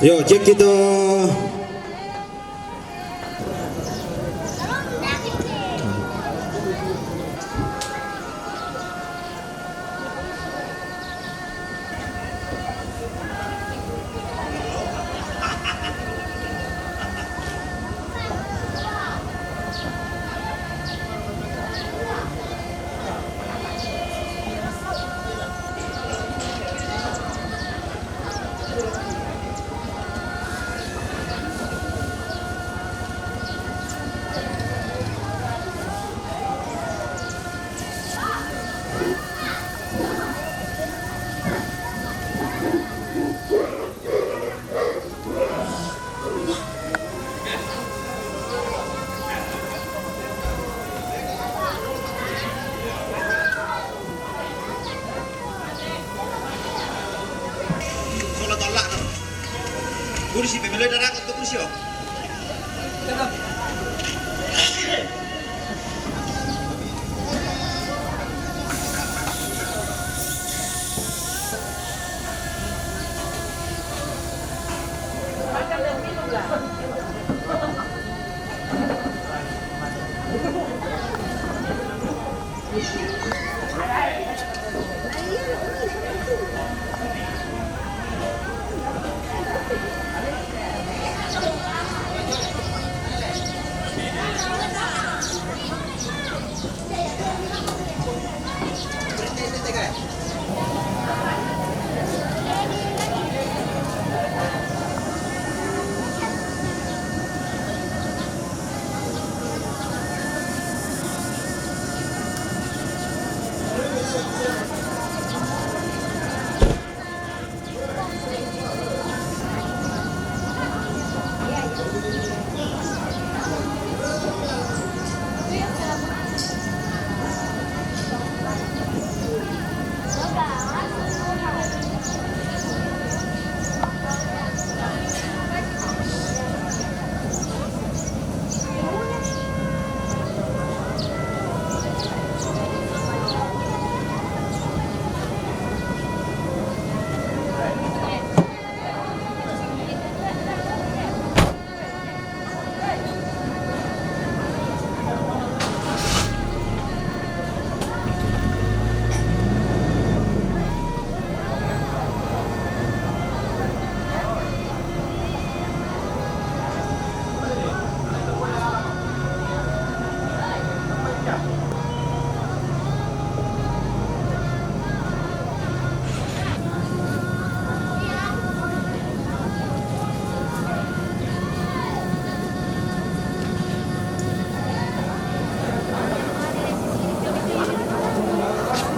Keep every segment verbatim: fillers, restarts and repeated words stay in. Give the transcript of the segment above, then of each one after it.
Yo, cek kita. Solo tolak no. Kursi, pemilih darah untuk kursi, oh.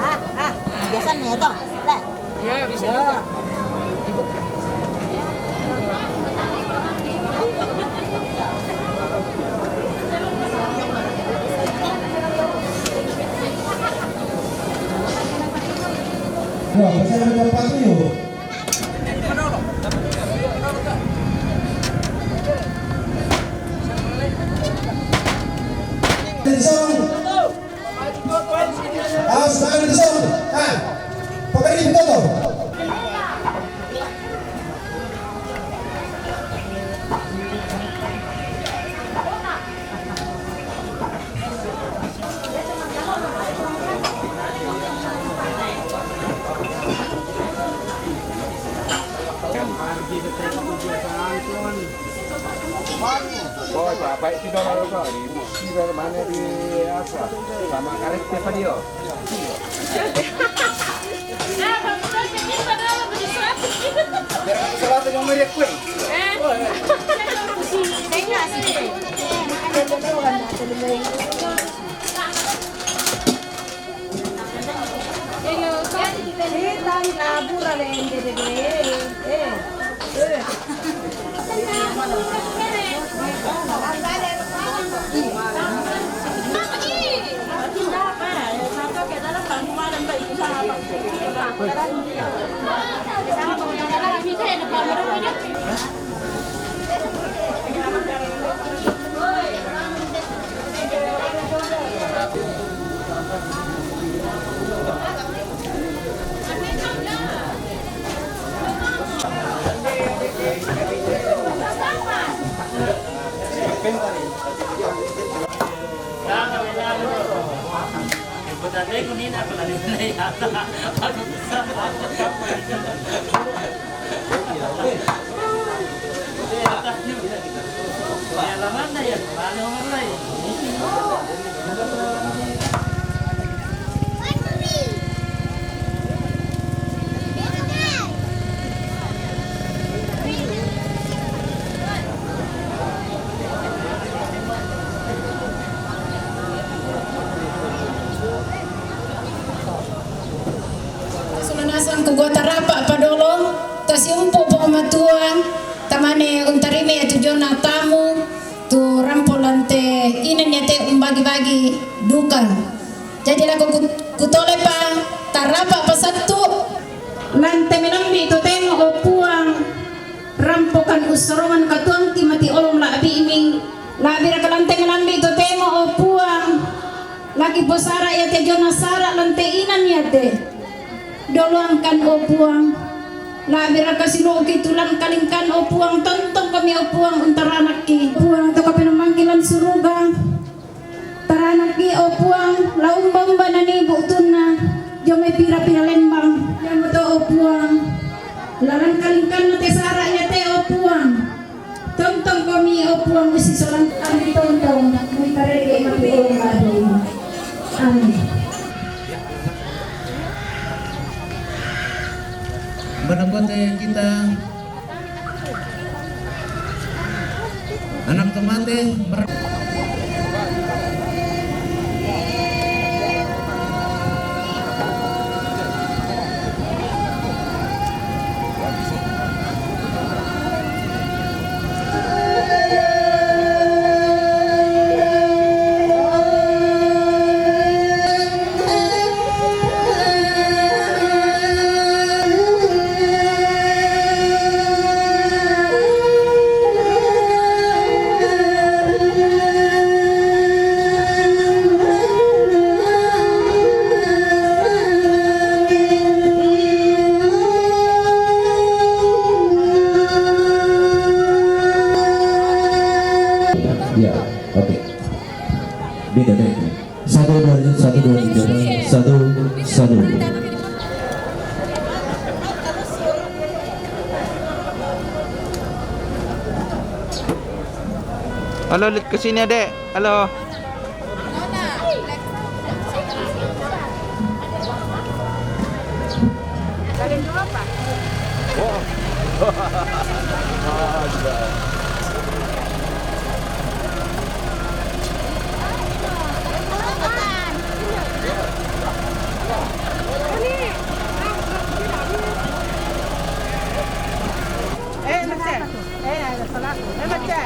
Ah, ah, biasa nih, toh. Lah. Ya, bisa. Ya. Wah, pesan ada empat yuk. Atensaun. Atensaun. Ah, pakarin toto. Poi, bapak itu dong, di mana di apa? Sama karet siapa dia? Seratus yang meriah kue. Sulu nasang ku gua tarapa' padolo, tasiumpu' Puang Matua, tamane untarima iatu jona tamu, tu rampo lan te inan iate umbagi-bagi duka. Jadi lako ku-, kutolepa, tarapa' pasattu'. Lan te melambi' totemo, o Puang, rampokan ussorongan katuoangki mati olong la'bi'mi, la'biraka lan te melambi' totemo, o Puang, laki posara' iate jona sara' lan te inan iate. Doloangkan, o Puang, la'biraka silo'ki tulan kalingkan, o Puang, tontongkomi, o Puang, untaranakki. Puang, to kapenomangki lan suruga. Taranakki, o Puang, la umba-umba nanii bu'tunna dio mai pira-pira lembang. Iamoto, o Puang, lalan kalingkanna te sara' iate, o Puang, tontongkomi, o Puang, ussisolang. Amin. Tontong, mitarege mati olong la'bi. Amin. Menunggu kita. Anak tomate ber- Ya, oke. Beda, beda. Satu, dua, satu, dua, tiga, satu, satu. Halo, lihat ke sini, Adek. Halo. Eh, Mace. Eh, ada salah. Eh, Mace.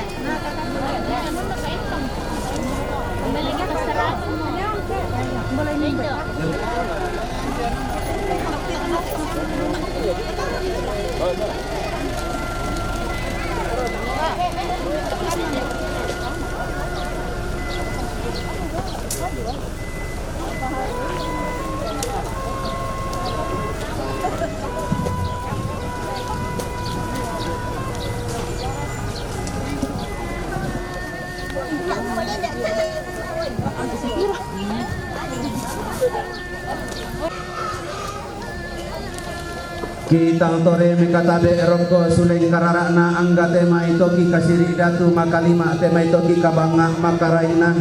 Kitang tore mekatabe' rokko suleng karara'na, angga te maitoki kasiri' datu makalima' te maitoki kabangnga' makaraina.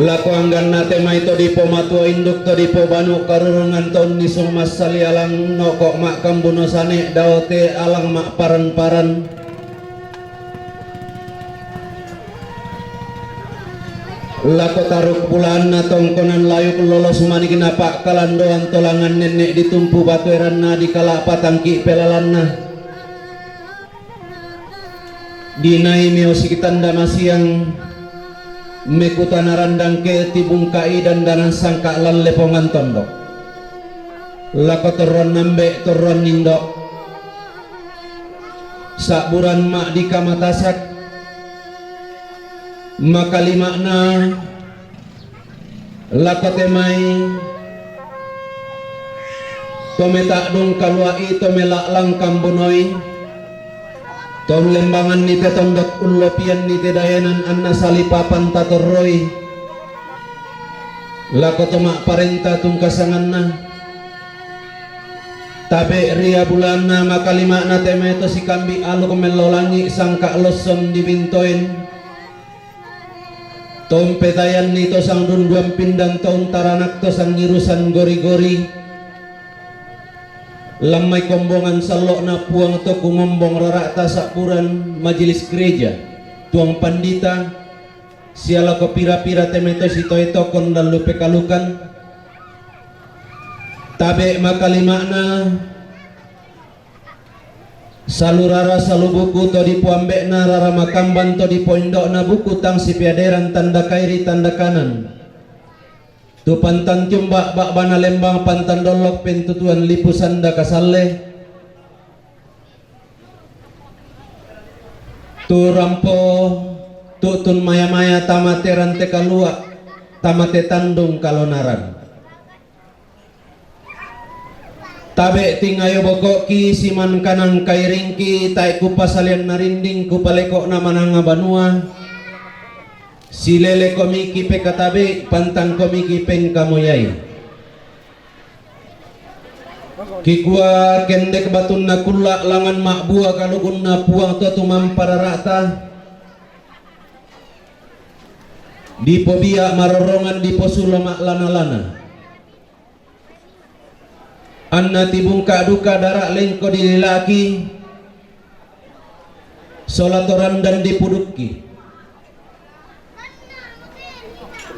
Lako angganna te mai to dipomatua induk to dipobanu karurungan to unnisung massali alang noko' ma'kambuno sane' dao te alang ma'paran-paran. Lako taruk bulaanna tongkonan layuk lolos manik napa'kalandoan tolangan nenne' ditumpu batu eranna dikala'patangki' pelalanna. Dinai meosiki tanda masiang, mekutana randang ke tibungka'i dandanan sangka' lan lepongan tondok. Lako torroan nambe' torroan nindo', sa'buran ma'dika matasak, makalima'na lako te mai to meta'dung kalua'i to mela'lang kambunoi, Toun lembangan ni te tondok, ullopian ni te dayanan, anna salipapan tatorroi lako to ma'parenta tungkasanganna. Tabe' ria bulanna makalima'na te mai to sikambi' aluk mello langi' sangka' losson dibintoen. Toun petayanni to sangdunduan pindan toun taranak to sangirusan gori-gori. Lammai kombongan sallo'na Puang to kumombong rara'ta sa'buran majelis gereja, tuang pandita, sia lako pira-pira te mai to sitoe tokon lallu pekalukan. Tabe' makalima'na salu rara salu buku to dipoambe'na, rara makamban to dipoindo'na, buku tang sipeaderan, tanda kairi, tanda kanan. Tu pantan tiumba' ba'bana lembang, pantan dollok pentutuan lipu sanda kasalle. Tu rampo tu'tun maya-maya tama te rante kalua', tama te tandung kalonaran. Tabe' tingayo boko'ki, siman kanang kairingki, tae' kupasalian narinding, kupaleko'na mananga banua, silelekomiki pekatabe', pantangkomiki pengkamoyai. Kikua kendek batunna kulla', langngan ma'bua kalukunna Puang to tumampa rara'ta, dipobia' marorrongan, diposulo ma'lana-lana. Anna tibungka' duka dara' lengko dilila'ki, sola to randan dipudukki.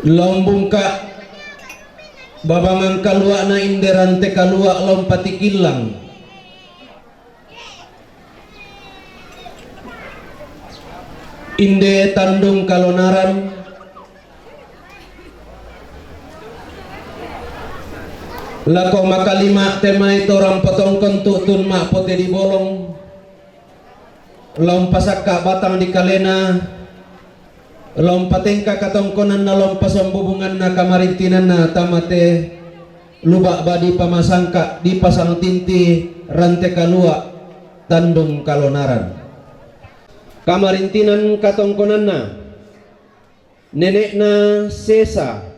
La umbungka' babangan kalua'na, inde rante kalua' la umpatikillang. Inde tandung kalonaran, lako makalima' te mai to rampo tongkon tu'tun ma'pote dibolong, la umpasakka' batang dikalena, la umpatengka katongkonanna, la umpasombubunganna kamarintinanna tama te luba'ba dipamasangka', dipasangtinti rante kalua' tandung kalonaran. Kamarintinan katongkonanna, nene'na Sesa,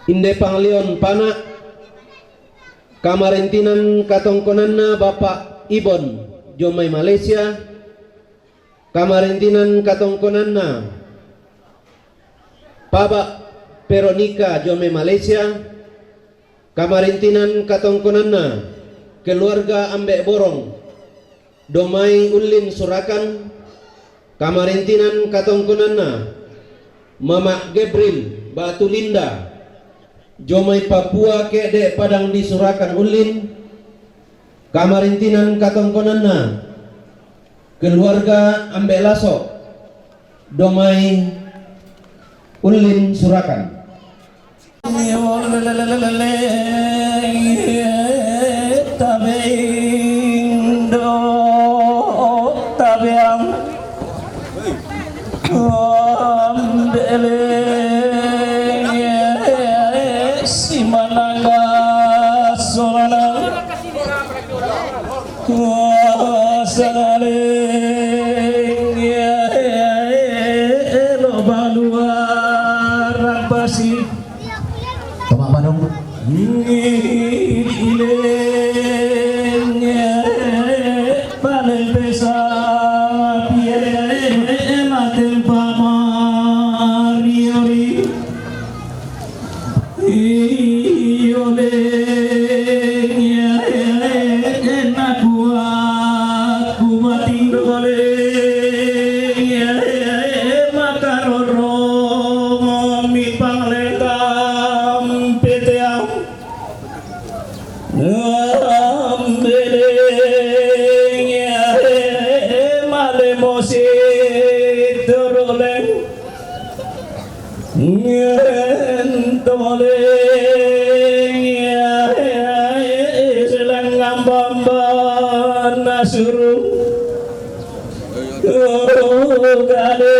inde Panglion Pana'. Kamarintinan katongkonanna, Bapa' Ibon, jomai Malaysia. Kamarintinan katongkonanna, Paba' Veronica, jomai Malaysia. Kamarintinan katongkonanna, keluarga Ambe' Borong, domai Ullin Surakan. Kamarintinan katongkonanna, Mama' Gebril ba'tu Linda, jomai Papua, ke'de' padang di Surakan Ullin. Kamarintinan katongkonanna, keluarga Ambe' Laso, domai Ullin Surakan. Simanangga solana. Kuasa leng, elo' banua rampasi. Toma Badung. Ileng, panen pesa, pie, maten pamariori. Iyo le, nakua kumatinggole, makaroro mi pangletam peteam. Ambele, male mosi turuleng. Ngentole, selangam bamba nasuru. Gale,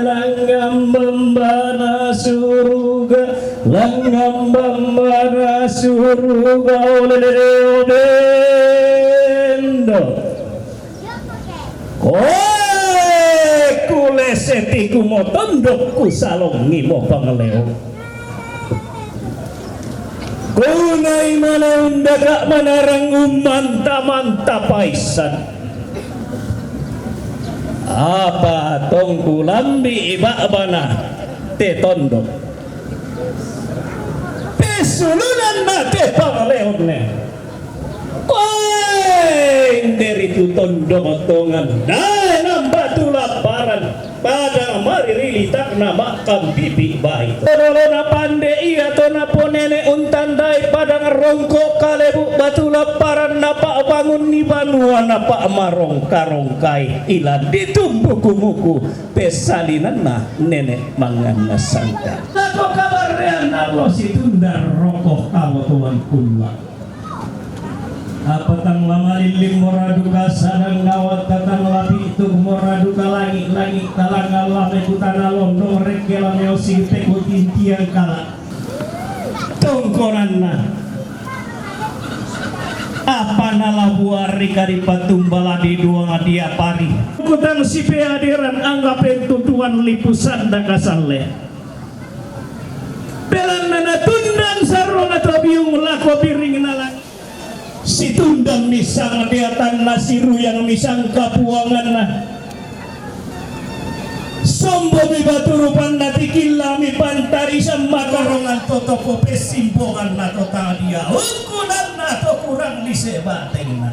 langgam bamba nasuruga, langgam bamba nasuruga, olele, Tiku mo tondok ku salongi mo pangleo. Kunai manaunda ka manarang umanta-manta paisan. Apa tongku lambi ibak bana te tondok. Pesulunan na te pangleon ne. Koe, nderi tu tondok tongan. Dae nambatu laparan. Padang maririli tak na makam pipi baik. Todolo na pande ia to na ponene untandai padang rongko kalebu batu laparan na pak bangun ni banua na pak marongka-rongkai ilan ditumbuku-muku pesalinan na nenek mangan na sangka. Lako kabarean na lo si tundar roko kawo tuan kula. Apatang lamalilim moradu ka sadang ngawat tatang lapi tu moradu ka langi-langi talangan lame kutana londong rekke lame osi pekutin tiang kala. Tongkonanna. Apa na labuari kadi patumbala di duang dia pari. Kutang si peaderan anggapen tutuan lipusan dakasalle. Pelanna natundan sarona to biung lako biring na langit. Situndan misang deatan na siruyang misang kapuanganna. Sombo mi baturupan na tikilla mi pantari samma karongan to toko pesimbongan na to tadia. Ukunan na to kurang di sebatengna.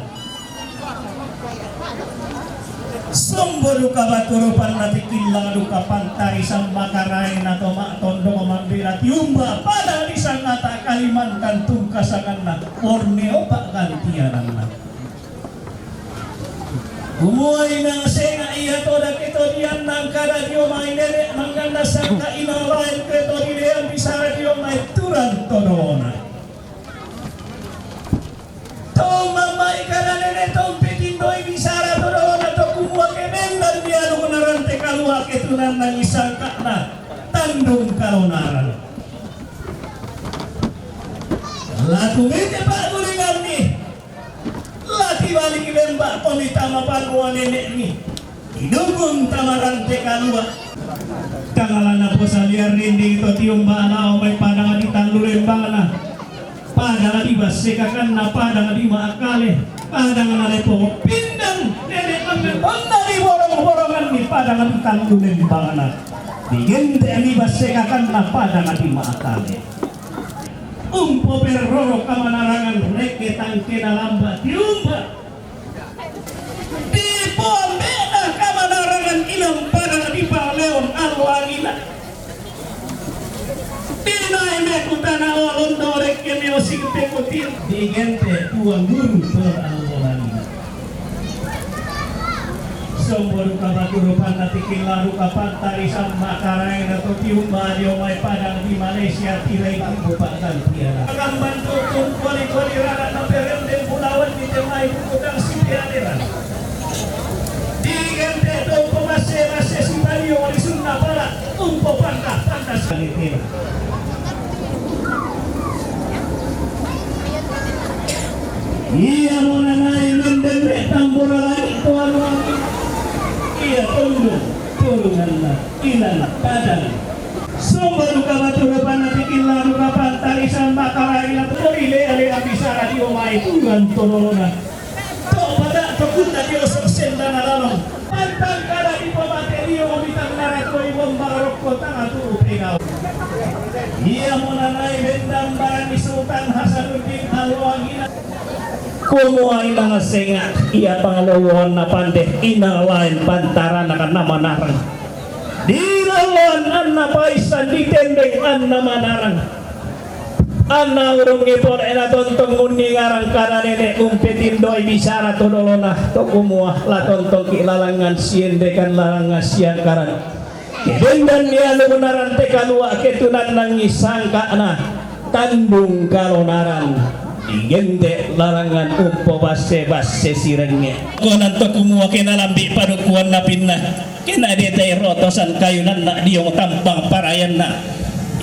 Sombo duka baturupan na tikilla duka pantari samma karaeng na to maktondong mambela tiumba pada di sangata Kalimantan tungkasanganna Borneo paggantiananna. Kumua inang senga ia to dake to dian nangkada dio mai nenek mangganda sangka inang lain ke to dilean bisara dio mai turan to dona. Tau mamai kada nene tau petindoi bisara to dawana to kumua ke bendan dia lu narante kalua ke tunan nangi sangkana tandung kalonaran. Latu mete pak guringan ni. Lati balik lembak poni tama panua nenek ni. Idukun tamarante kalua. Tangalana posa liar rinding to tiumba lao mai padang di tandu lembana. Padang di basse kakanna padang di maakale. Padang na lepo pindang nenek mangan tonna di borong-borongan ni padang di tandu lembana. Digente di basse kakanna padang di maakale. Umpo perroro kamanarangan rekke tangkena lamba tiumba. Dipoambe'na kamanarangan inang padang di pangleon allo angina. Dinae me kutana olon dorekke me osing pekutir digente tuan guru tuan allo angina. Sombo duka baturupan na tikilla duka pantari samma karaeng na to tiumba dio mai padang di Malaysia tirai kumbu paggantiana. Kamban tutun kuali-kuali rara na perendeng pulawan di temai buku tang si piaderan. Digente to pemasse-masse si palio di sunna pala umpo panna-panna sanitina. Ia mo nanai mendenne tambora langit to anu angin. Ia tundung, turunanna, inan, padang. Somba duka batu depan nanti kila duka pantari sama karaina tuli lea-lea bisara dio mai turan tololona. To pada to kunda dio sok sendana lalong. Pantang kada di pamate dio mitang naratoi bomba rokko tangatu upegau. Ia mo nanai bendang barani Sultan Hasanuddin Alwangina. Kumua inang senga ia pangaluan na pande inang lain pantarana kan nama narang. Di lawan anna paisan di tendeng anna manarang. Anna urung ngipor ena tontong munni ngarang kana nene umpe tindoi bisara to dolona to kumua la tontong ki lalangan siendekan lalangan siangkaran. Kedendan ni anu benaran te kalua ketunan nangi sangkana tandung kalonaran. Digente lalangan umpo basse-basse sirenge. Konan to kumua kena lambi padukuan napinna. Kena detai rotosan kayunanna diong tampang parayanna.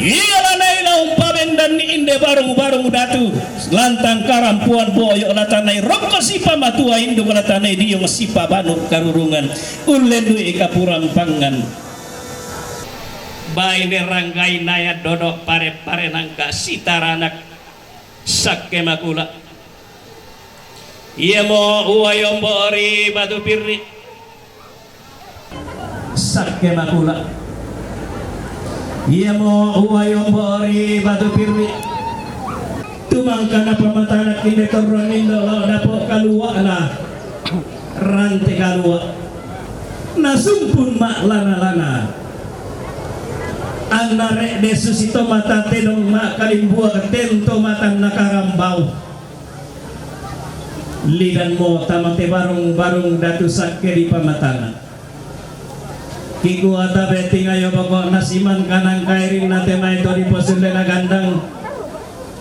Ia lanai la umpabendan ni inde barung-barung datu lantang karampuan boyo latanai rokko sipa matua induk latanai diong sipa banu karurungan. Ullendui kapurampangan. Baine ranggai naya dodo pare-pare nangka sitaranak sakke makula. Iamo uwai ombo ri Batu Pirri. Sakke makula. Iamo uwai ombo ri Batu Pirri. Tumangkana pamatanak inde torro nindo lao dapo kalua'na rante kalua'. Nasumpun ma'lana-lana. Anna re'de susito mata tedong ma'kalimbuak tento matanna karambau. Lidanmo tama te barung-barung datu sakke ri pamatana. Kikua tabe tingayo boko'na siman kanang kairinna te mai to diposullena gandang.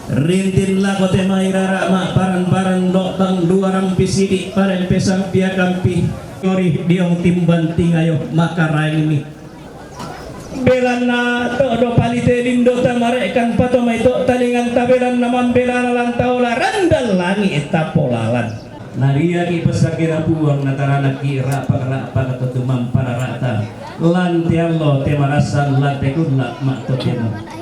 Rintin lako te mai rara ma'paran-paran lo'bang dua rampi sidi' parempe sampiakampi. Kori diong timban tingayo makaraengmi. Belanna to'do palite lindo tamare'kan pato mai to talingan tabelanna mambelana lan taola randan langi' tapolalan. Nariaki' pessakira Puang nataranakki' ra'pak-ra'pak to tumampa rara'ta, lan te allo te marassan, lan te kulla' ma'totemo.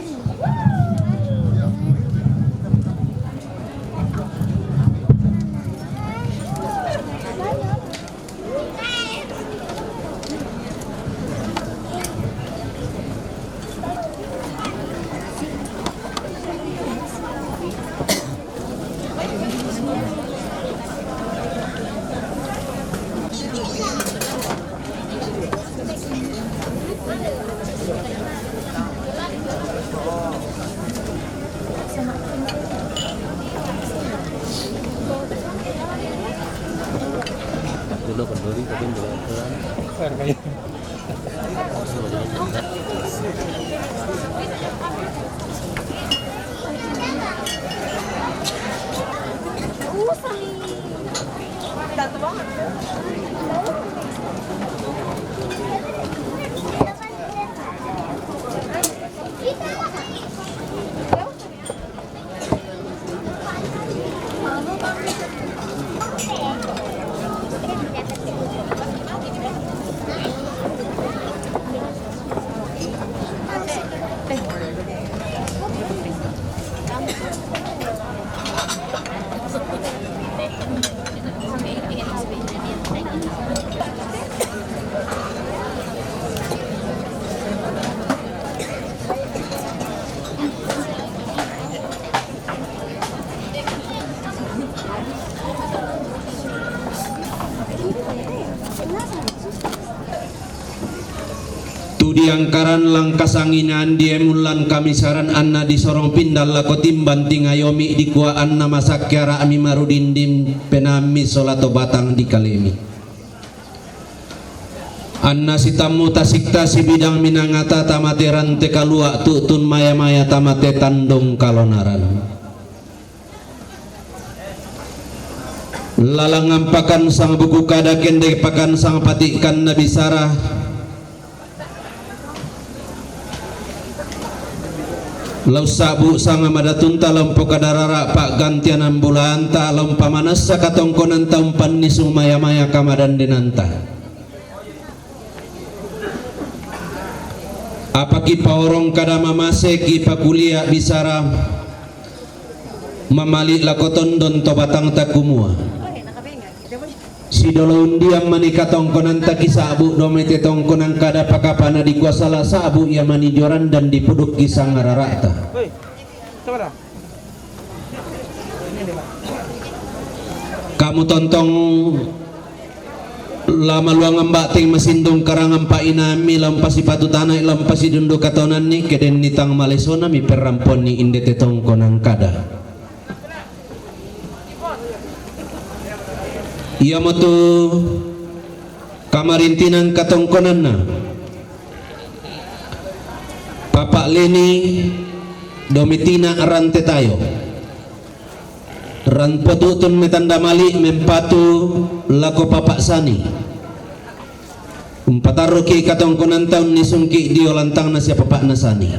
Dulu kenduri tapi belum. Tu diangkaran langkasanginan diemullan kamisaran anna disorong pindan lako timban tingayomi dikua anna masakke ara'mi marudindin penaammi sola to batang dikalemi. Anna sitammu tasikta sibidang minangata tamate rante kalua' tu'tun maya-maya tamate tandong kalonaran. Lalangngan pakansang buku kada kende pakansang pati'kanna bisara. La ussa'bu sanga madatunta la umpokada rara pa'gantianan bulanta, la umpamanassa katongkonanta umpannisung maya-maya kamadandenanta. Apa kipaorong kada mamase kipakulia bisara mamali' lako tondon to batangta kumua, sidolo undian mani katongkonanta kisa'bu' dao mai te tongkonan kada pakapana dikua sala sa'bu' ia mani dio randan dipudukki sangarara'ta. Kamu tontong la maluangan ba'teng masindong karangan pa'inammi, la umpasipatu tana'i, la umpasidundu katonanni, ke denni tang malesona miperrampoanni inde te tongkonan kada. Iamotu kamarintinan katongkonanna Papa' Leni Domitina Rantetayo. Ran potu'tun metanda mali' mempatu lako Papa' Sani. Umpatarruki' katongkonanta unnisungki' dio lantangna sia Papa'na Sani.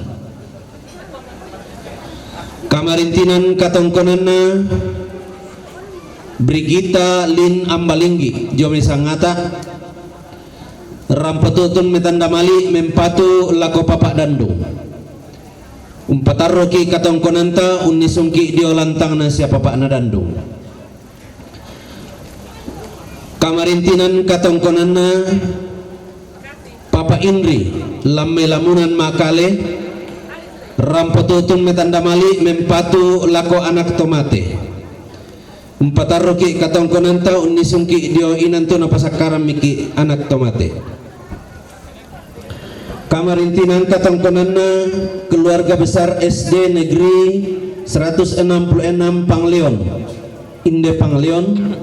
Kamarintinan katongkonanna Brigita Lin Ambalinggi, dio mai Sangata. Rampotutun me tanda mali' mempatu lako Papa' Dandung. Umpatarruki' katongkonanta unnisungki' dio lantangna sia Papa'na Dandung. Kamarintinan katongkonanna Papa' Inri, lammai lamunan makale, rampotutun me tanda mali' mempatu lako anak to mate. Umpatarruki' katongkonanta unnisungki' dio inan tu napasakkaramiki' anak to mate. Kamarintinan katongkonanna keluarga besar S D Negeri seratus enam puluh enam Pangleon, Inde Pangleon,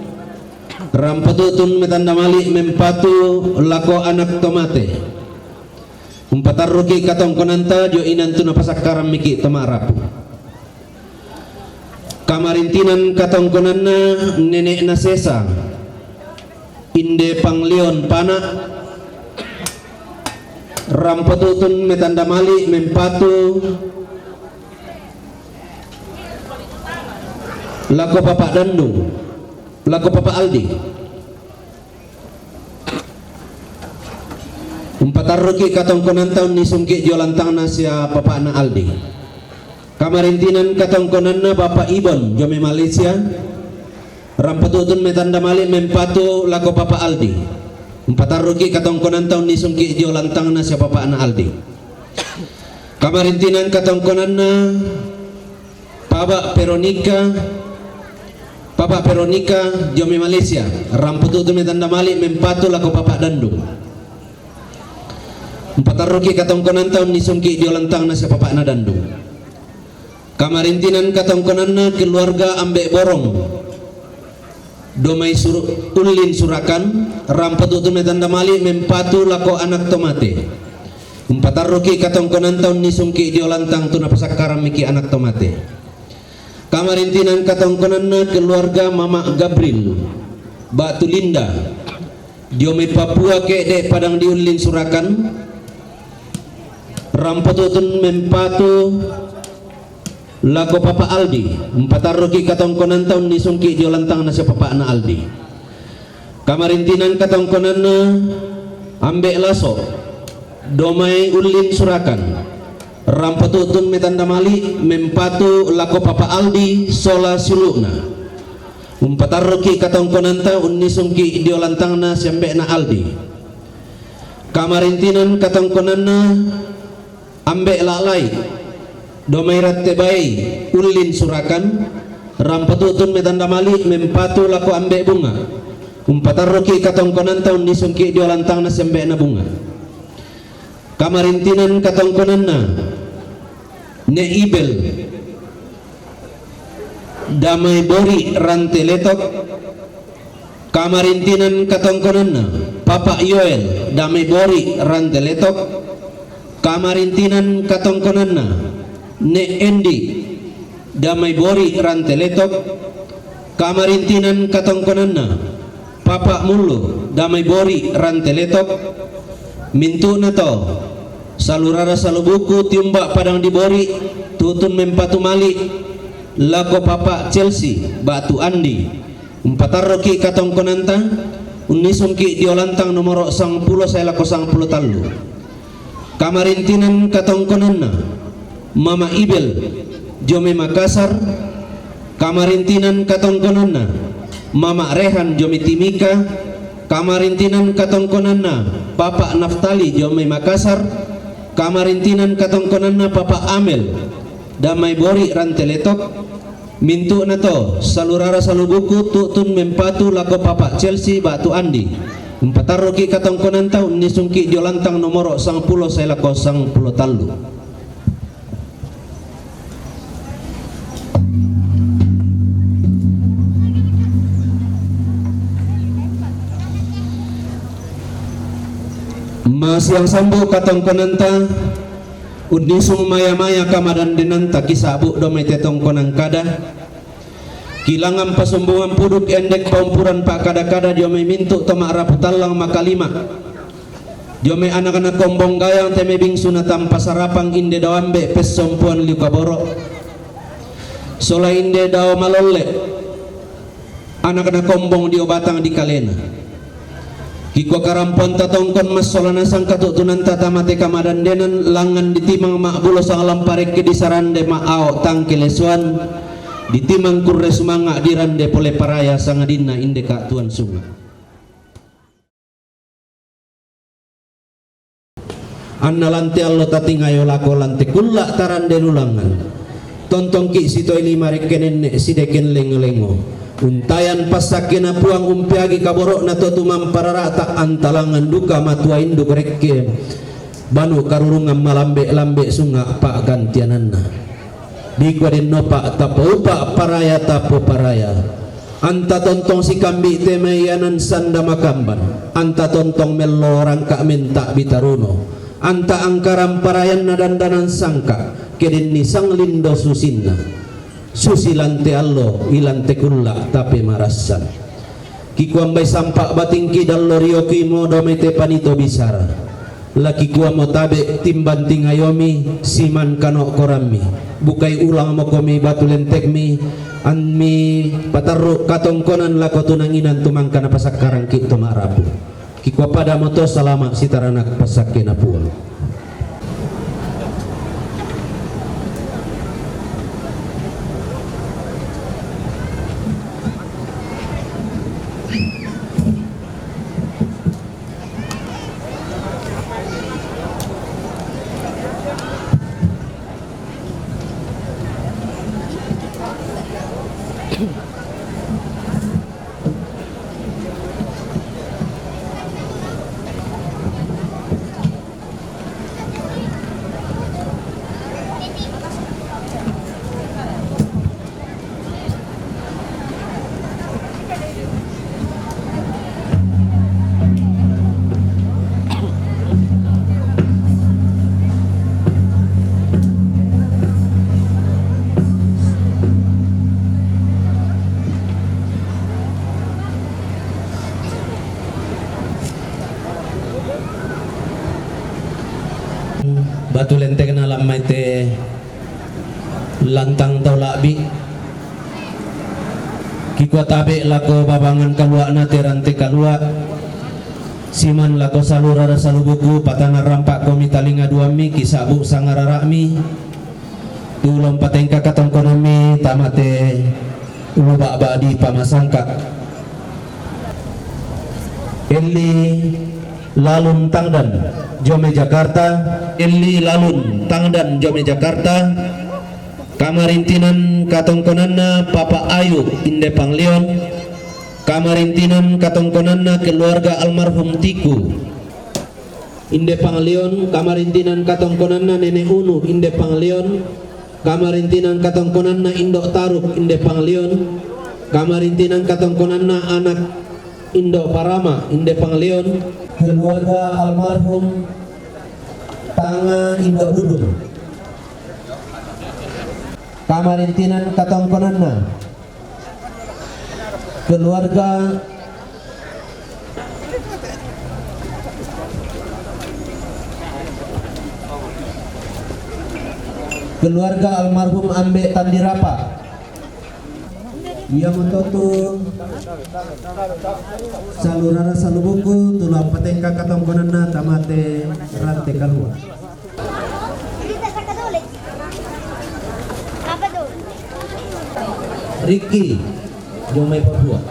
rampotutun me tanda mali' mempatu lako anak to mate. Umpatarruki' katongkonanta dio inan tu napasakkaramiki' to ma'rapu. Kamarintinan katongkonanna nene'na Sesa, Inde Pangleon Pana', rampotutun me tanda mali' mempatu lako Papa' Dandung, lako Papa' Aldi. Umpatarruki' katongkonanta unnisungki' dio lantangna sia Papa'na Aldi. Kamarintinan katongkonanna Papa' Ibon dio mai Malaysia, rampotutun me tanda mali' mempatu lako Papa' Aldi. Umpatarruki' katongkonanta unnisungki' dio lantangna sia Papa'na Aldi. Kamarintinan katongkonanna Papa' Veronica, Papa' Veronica dio mai Malaysia, rampotutun me tanda mali' mempatu lako Papa' Dandung. Umpatarruki' katongkonanta unnisungki' dio lantangna sia Papa'na Dandung. Kamarintinan katongkonanna keluarga Ambe' Borong dio mai Sur-, Ullin Surakan, rampotutun me tanda mali' mempatu lako anak to mate. Umpatarruki' katongkonanta unnisungki' dio lantang tu napasakkaramiki' anak to mate. Kamarintinan katongkonanna keluarga Mama' Gabril ba'tu Linda dio mai Papua Ke'de' Padang di Ullin Surakan, rampotutun mempatu lako Papa' Aldi. Umpatarruki' katongkonanta unnisungki' dio lantangna sia Papa'na Aldi. Kamarintinan katongkonanna Ambe' Laso dio mai Ullin Surakan, rampotutun me tanda mali' mempatu lako Papa' Aldi sola siulu'na. Umpatarruki' katongkonanta unnisungki' dio lantangna sia Ambe'na Aldi. Kamarintinan katongkonanna Ambe' La'lai dio mai Ratte Baei Ullin Surakan, rampotutun me tanda mali' mempatu lako Ambe' Bunga. Umpatarruki' katongkonanta unnisungki' dio lantangna sia Ambe'na Bunga. Kamarintinan katongkonanna Ne' Ibel dio mai Bori Rante Letok. Kamarintinan katongkonanna Papa' Yoel dio mai Bori Rante Letok. Kamarintinan katongkonanna Ne' Endi dio mai Bori Rante Letok. Kamarintinan katongkonanna Papa' Mullu dio mai Bori Rante Letok. Mintu'na to salu rara salu buku tiumba' padang di Bori, tutun mempatu mali' lako Papa' Chelsea ba'tu Andi. Umpatarruki' katongkonanta unnisungki' dio lantang nomoro' sangpulo sae lako sangpulo tallu. Kamarintinan katongkonanna Mama' Ibel dio mai Makassar. Kamarintinan katongkonanna Mama' Rehan dio mai Timika. Kamarintinan katongkonanna Papa' Naftali dio mai Makassar. Kamarintinan katongkonanna Papa' Amel dio mai Bori Rante Letok. Mintu'na to salu rara salu buku tutun mempatu lako Papa' Chelsea ba'tu Andi. Umpatarruki' katongkonanta unnisungki' dio lantang nomoro' sangpulo sae lako sangpulo tallu. Masiang sambu' katongkonanta, unnisung maya-maya kamadandenanta kisa'bu' dio mai te tongkonan kada. Kilangan pasumbungan puduk endek paumpuran pa'kada-kada dio mai mintu' to ma'rapu tallang makalima'. Dio mai anakna kombong gayang te mai bingsuna tampa sarapang inde dao ambe' pessompoan liu kaboro'. Sola inde dao malolle'. Anakna kombong dio batang dikalena. Kikua karampuanta tongkon massola nasang katu'tunanta tamate kamadandenan, langngan ditimang ma'bulo sanglampa rekke disarande ma'ao tangke lesoan, ditimang kurre sumanga' dirande pole paraya sangadinna inde ka'tuan sunga'. Anna lante allo tatingayo lako lante kulla' tarande lulangngan. Tontongki' sitoi lima rekke nenne' sideken lengo-lengo. Untayan passakkena Puang umpeagi kaboro'na to tumamparara'ta' antalangngan duka matua induk rekke banu karurungan malambe'-lambe' sunga' pa'gantiananna. Dikua dennopa tapoupa' paraya tapoparaya. Anta tontong sikambi' te maianan sanda makamban, anta tontong mello rangka' menta'bi taruno, anta angkarang parayanna dandanan sangka', ke denni sanglindo susinna. Susi lante allo, ilante kulla' tapemarassan. Kikuambai sampa' batingki dallo rioki modo mai te panito bisara. Lakikuamo tabe' timbang tingayomi siman kano' korammi. Bukai ulangmokomi batu lentekmi, ammi patarru' katongkonan lako tunanginan tumangka napasakkarangki' to ma'rapu. Kikua padamo to salama' sitaranak passakkena Puang. Batu lentekna lan mai te lantang tau la'bi. Kikua tabe' lako babangan kalua'na te rante kalua', siman lako salu rara salu buku, patanang rampa'komi talinga duammi, kisa'bu' sangarara'mi, tu la umpatengka katongkonammi tama te ulu ba'ba dipamasangka. Elli Lalun Tangdan, Jome Jakarta. Elli Lalun Tangdan, Jome Jakarta. Kamarintinan katongkonanna Papa Ayu, inde Panglion. Kamarintinan katongkonanna keluarga almarhum Tiku, inde Panglion. Kamarintinan katongkonanna Nene' Unu, inde Panglion. Kamarintinan katongkonanna Indo' Taruk, inde Panglion. Kamarintinan katongkonanna anak Indo' Parama, inde Panglion. Keluarga almarhum Tanga, Indo' Dudung. Kamarintinan katongkonanna keluarga, keluarga almarhum Ambe' Tandirapa. Iamoto tu salu rara salu buku, tu la umpatengka katongkonanna tama te rante kalua'. Riki, Jome Papua.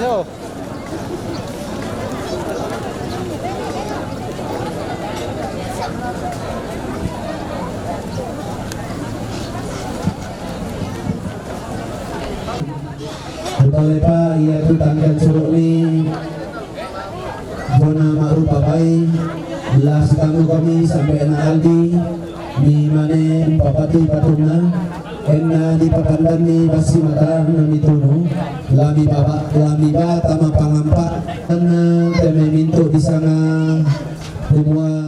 Yo. Rupalepa iatu tangkan suru'mi bona ma'rupa bai, la sitammukomi sampe'na Aldi, mi mane umpapatu-patunna. Enna dipapandanni bassi matang namitunu, lami baba, lami bata mapangampa. Enna teme mintu disanga kumua